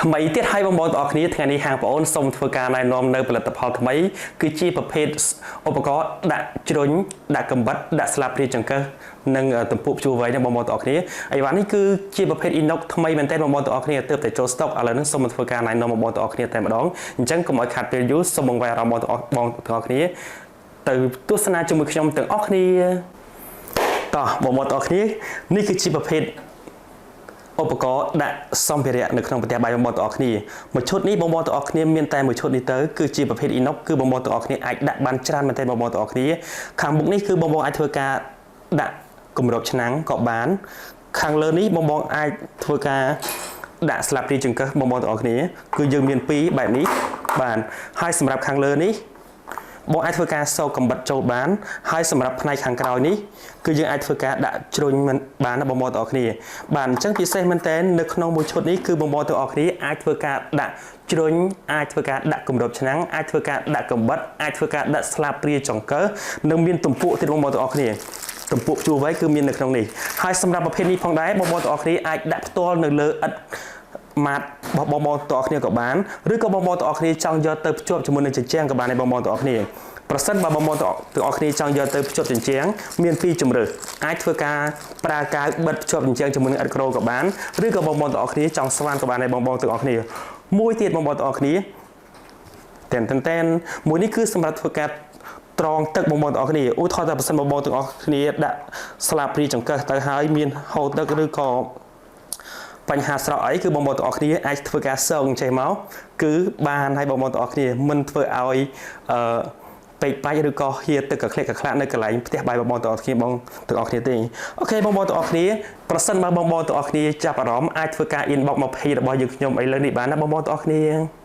ថ្មីទៀតហើយបងប្អូនទាំងអស់គ្នាថ្ងៃនេះហាងបងអូនសូមធ្វើការណែនាំនៅផលិតផលថ្មីគឺជាប្រភេទឧបករណ៍ដាក់ជ្រុញដាក់កំបិតដាក់ស្លាបព្រាចង្កឹះនិងទំពក់ព្យួរវែងណាបងប្អូនទាំងអស់គ្នាអីវ៉ាន់នេះគឺជាប្រភេទ inox ថ្មីមែនទែនបងប្អូនទាំងអស់គ្នាទើបតែចូលស្តុកឥឡូវនេះសូមធ្វើការណែនាំបងប្អូនទាំងអស់គ្នាតែម្ដងអញ្ចឹងកុំឲ្យខាត់ពេលយូរសូមបង្វែរអារម្មណ៍បងទាំងអស់បងទាំងអស់គ្នាទៅទស្សនាជាមួយខ្ញុំទាំងអស់គ្នាតោះបងប្អូនទាំងអស់គ្នានេះគឺជាប្រភេទ ឧបករណ៍ដាក់សម្ភារៈនៅក្នុងផ្ទះបាយបងប្អូនទាំងអស់គ្នាមួយឈុតនេះបងប្អូនទាំងអស់គ្នាមានតែមួយឈុតនេះទៅគឺជាប្រភេទ inox គឺបងប្អូនទាំងអស់គ្នាអាចដាក់បានច្រើនមែនទែនបងប្អូនទាំងអស់គ្នាខាងមុខនេះគឺបងប្អូនអាចធ្វើការដាក់គម្របឆ្នាំងក៏បាន ខាងលើនេះបងប្អូនអាចធ្វើការដាក់ស្លាបព្រាចង្កឹះបងប្អូនទាំងអស់គ្នាគឺយើងមានពីរបែបនេះបានហើយសម្រាប់ខាងលើនេះ បងអាចធ្វើការសោកកំបិតចូលបានហើយសម្រាប់ផ្នែកខាងក្រោយនេះគឺយើងអាចធ្វើការដាក់ជ្រុញមិនបានណាបងប្អូនទាំងអស់គ្នាបាទអញ្ចឹងពិសេសមែនតើនៅក្នុងមួយឈុតនេះគឺបងប្អូនទាំងអស់គ្នាអាចធ្វើការដាក់ជ្រុញអាចធ្វើការដាក់គម្របឆ្នាំងអាចធ្វើការដាក់កំបិតអាចធ្វើការដាក់ស្លាបព្រាចង្កឹះនិងមានទំពក់ទៀតបងប្អូនទាំងអស់គ្នាទំពក់ព្យួរវែកគឺមាននៅក្នុងនេះហើយសម្រាប់ប្រភេទនេះផងដែរបងប្អូនទាំងអស់គ្នាអាចដាក់ផ្ទាល់នៅលើឥដ្ឋ ម៉ាតរបស់បងប្អូនទាំងអស់គ្នាក៏បានឬក៏បងប្អូនទាំងអស់គ្នាចង់យកទៅភ្ជាប់ជាមួយនឹងជញ្ជាំងក៏បានដែរបងប្អូនទាំងអស់គ្នាប្រសិនបើបងប្អូនទាំងអស់គ្នាចង់យកទៅភ្ជាប់ជញ្ជាំងមានពីរជម្រើសអាចធ្វើការប្រើកាវបិទភ្ជាប់ជញ្ជាំងជាមួយនឹងឥដ្ឋក្រូក៏បានឬក៏បងប្អូនទាំងអស់គ្នាចង់ស្វានក៏បានដែរបងប្អូនទាំងអស់គ្នាមួយទៀតបងប្អូនទាំងអស់គ្នាតែនតែនតែនមួយនេះគឺសម្រាប់ធ្វើការត្រងទឹកបងប្អូនទាំងអស់គ្នាឧទាហរណ៍ថាប្រសិនបងប្អូនទាំងអស់គ្នាដាក់ស្លាបព្រាចង្កឹះទៅហើយមានហូរទឹកឬក៏ បញ្ហាស្រកអីគឺបងប្អូនទាំងអស់គ្នាអាចធ្វើការសងចេះមកគឺបានឲ្យបងប្អូនទាំងអស់គ្នាមិនធ្វើឲ្យអឺពេកបាច់ឬក៏ហៀទឹកកក្លេកកក្លាក់នៅកន្លែងផ្ទះបាយបងប្អូនទាំងអស់គ្នាបងទាំងអស់គ្នាទេOK បងប្អូនទាំងអស់គ្នាប្រសិនបើបងប្អូនទាំងអស់គ្នាចាប់អារម្មណ៍អាចធ្វើការ inbox មក page របស់យើងខ្ញុំឥឡូវនេះបានណាបងប្អូនទាំងអស់គ្នា។